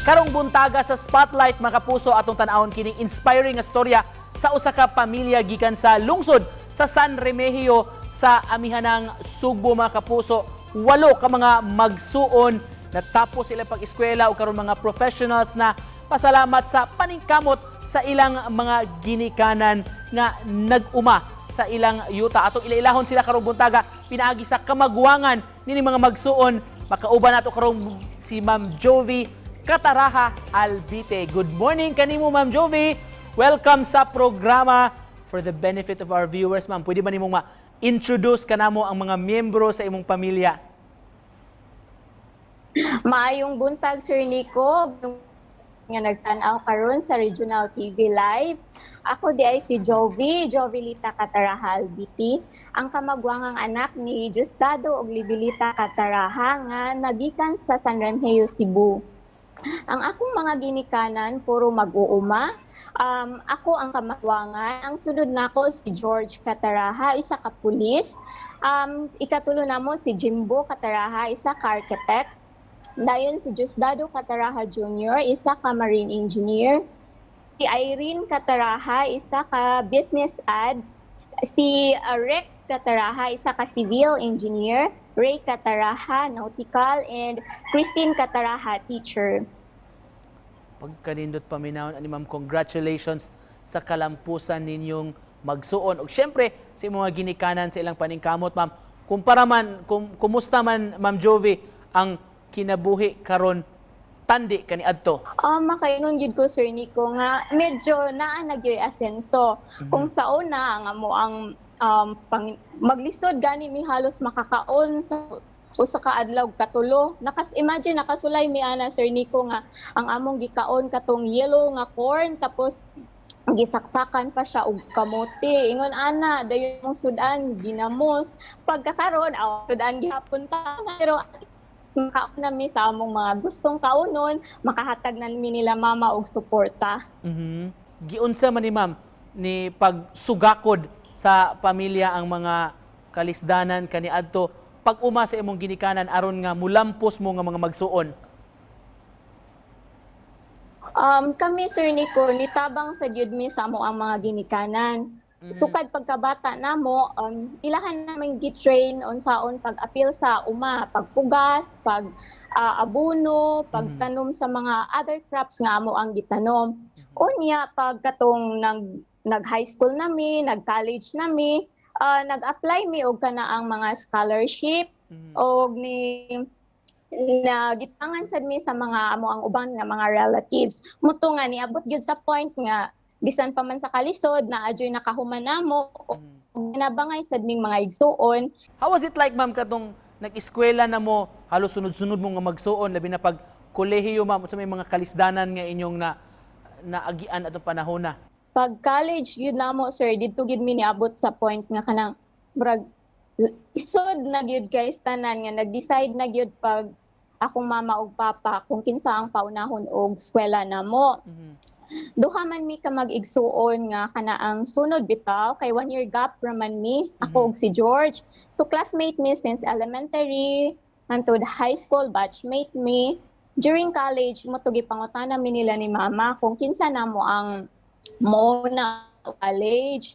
Karong buntaga sa Spotlight, mga kapuso, atong tan-awon kining inspiring nga storya sa usa ka pamilya gikan sa lungsod sa San Remigio sa amihanang Sugbo, mga kapuso. Walo ka mga magsuon natapos sila pag-eskwela o karon mga professionals na, pasalamat sa paningkamot sa ilang mga ginikanan nga nag-uma sa ilang yuta. Atong ilailahon sila karong buntaga pinaagi sa kamagwangan nini mga magsuon. Makauban nato karong si Ma'am Jovi Cataraja Albite. Good morning kanimo, Ma'am Jovi. Welcome sa programa. For the benefit of our viewers, ma'am, pwede ba nimong ma-introduce kanamo ang mga miyembro sa imong pamilya? Maayong buntag, Sir Nico, nga nagtan-aw karon sa Regional TV Live. Ako diay si Jovi, Jovelita Cataraja Albiti, ang kamagwangang anak ni Diosdado ug Libilita Cataraja nga nagikan sa San Remigio, Cebu. Ang akong mga ginikanan puro mag-uuma. Ako ang kamagwangan. Ang sunod nako si George Cataraja, isa ka pulis. Ikatulo namo si Jimbo Cataraja, isa ka architect. Dayon si Diosdado Cataraja Jr., isa ka marine engineer. Si Irene Cataraja, isa ka business ad. Si Rex Cataraja, isa ka civil engineer. Ray Cataraja, nautical. And Christine Cataraja, teacher. Pagkanindot paminawon ani, ma'am, congratulations sa kalampusan ninyong magsuon. Ug syempre sa imong mga ginikanan sa ilang paningkamot, ma'am. Kumpara man kumusta man, Ma'am Jovi, ang kinabuhi karon tandi kaniadto? Makaingon gyud ko, Sir Nico, nga medyo naa na gyoy asenso. Kung sa una ang amo ang maglisod gani mi halos makakaon sa usa ka adlaw katulo. Nakas imagine, nakasulay mi ana, Sir Nico, nga ang among gikaon katong yellow nga corn, tapos gisaksakan pa siya og kamote. Ingon ana, dayon mong sudan ginamos. Pagkakaron aw sudan gihapon ta, pero makaon na mi sa among mga gustong kaunon, makahatag na mi nila mama og suporta. Giunsa man ni ma'am ni pagsugakod sa pamilya ang mga kalisdanan kaniadto pag-uma sa imong ginikanan aron nga mulampos mo nga mga magsuon? Kami, Sir Nico, nitabang sa gyud mi sa amo ang mga ginikanan. Sukad pagkabata namo, ilahan namin gi-train unsaon pag-apil sa uma, pagpugas, pag abuno, pagtanom sa mga other crops nga amo ang gitanom. Unya pag katong nag high school nami, nag college nami, nag-apply mi og kana ang mga scholarship og ni na gitangan sad mi sa mga amo ang uban nga mga relatives. Mao to nga niabot gyud sa point nga bisan pa man sa kalisod na adyoy nakahuman namo ug nabangay sad ming mga igsuon. How was it like, ma'am, katong nag-eskwela na mo, halos sunod-sunod mo nga magsuon, labi na pag kolehiyo, ma'am, unsa may mga kalisdanan nga inyong na naagian atong panahon na? Pag college gyud namo, sir, didto gyud mi niabot sa point nga kanang murag isod na gyud kay tanan nga nag-decide na gyud pag akong mama ug papa kung kinsa ang paunahon og eskwela namo. Duha man mi ka mag-igsuon nga kana ang sunod bitaw kay one year gap raman mi, ako ug si George. So classmate mi since elementary hantod high school, batchmate mi. During college mao to gipangutana mi nila ni mama kung kinsa namo ang mouna college.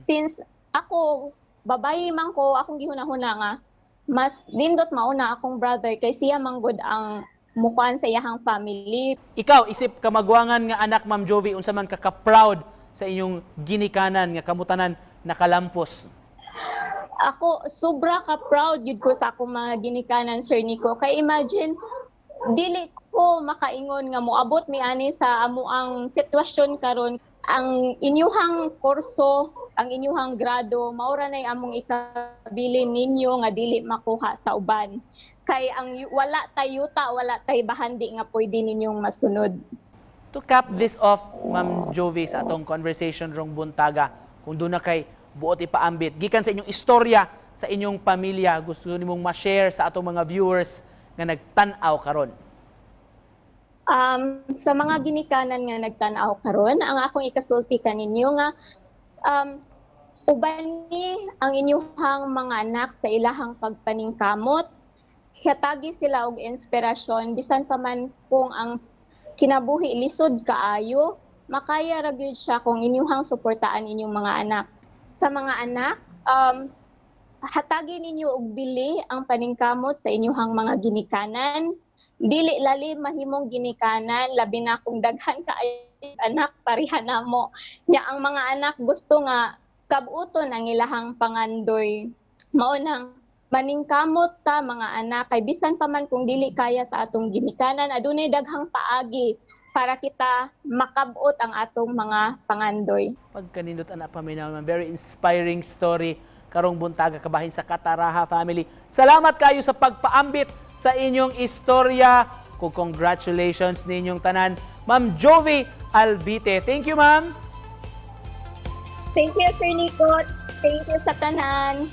Since ako babayi man ko, akong gihuna-huna nga mas nindot mauna akong brother kay siya manggod ang mukuan sa iyahang family. Ikaw, isip kamagwangan nga anak, Ma'am Jovi, unsa man ka ka-proud sa inyong ginikanan nga kamutanan nakalampos? Ako, sobra ka proud gyud ko sa akong mga ginikanan, Sir Nico. Kay imagine, dili ko makaingon nga moabot mi ani sa amo ang sitwasyon karon. Ang inyuhang kurso, ang inyuhang grado, maura nay among ikabilin ninyo nga dili makuha sa uban. Kay ang wala tay yuta, wala tay bahandi nga pwede ninyong masunod. To cap this off, Ma'am Jovi, sa atong conversation rong buntaga, kung duna kay buot ipaambit, gikan sa inyong istorya, sa inyong pamilya, gusto nimong ma-share sa atong mga viewers nga nagtan-aw karon? Sa mga ginikanan nga nagtan-aw karon, ang akong ikasulti kaninyo nga uban ni ang inyuhang mga anak sa ilahang pagpaningkamot. Hatagi sila og inspirasyon bisan pa man kung ang Kinabuhi lisod kaayo, makaya ra gyud siya kung inyuhang suportaan inyong mga anak. Sa mga anak, hatagi ninyo og bili ang paningkamot sa inyuhang mga ginikanan. Dili lalim mahimong ginikanan, labi na kung daghan kaayo anak pareha namo. Nya ang mga anak gusto nga kabuton ang ilahang pangandoy. Mao nang maningkamot ta, mga anak, kay bisan pa man kung dili kaya sa atong ginikanan, adunay daghang paagi para kita makabot ang atong mga pangandoy. Pagkanindot ana paminaw, ma'am. Very inspiring story karong buntaga kabahin sa Kataraha family. Salamat kayo sa pagpaambit sa inyong istorya. Kung congratulations ninyong tanan. Ma'am Jovi Albite. Thank you, ma'am. Thank you, Sir Nico. Thank you sa tanan.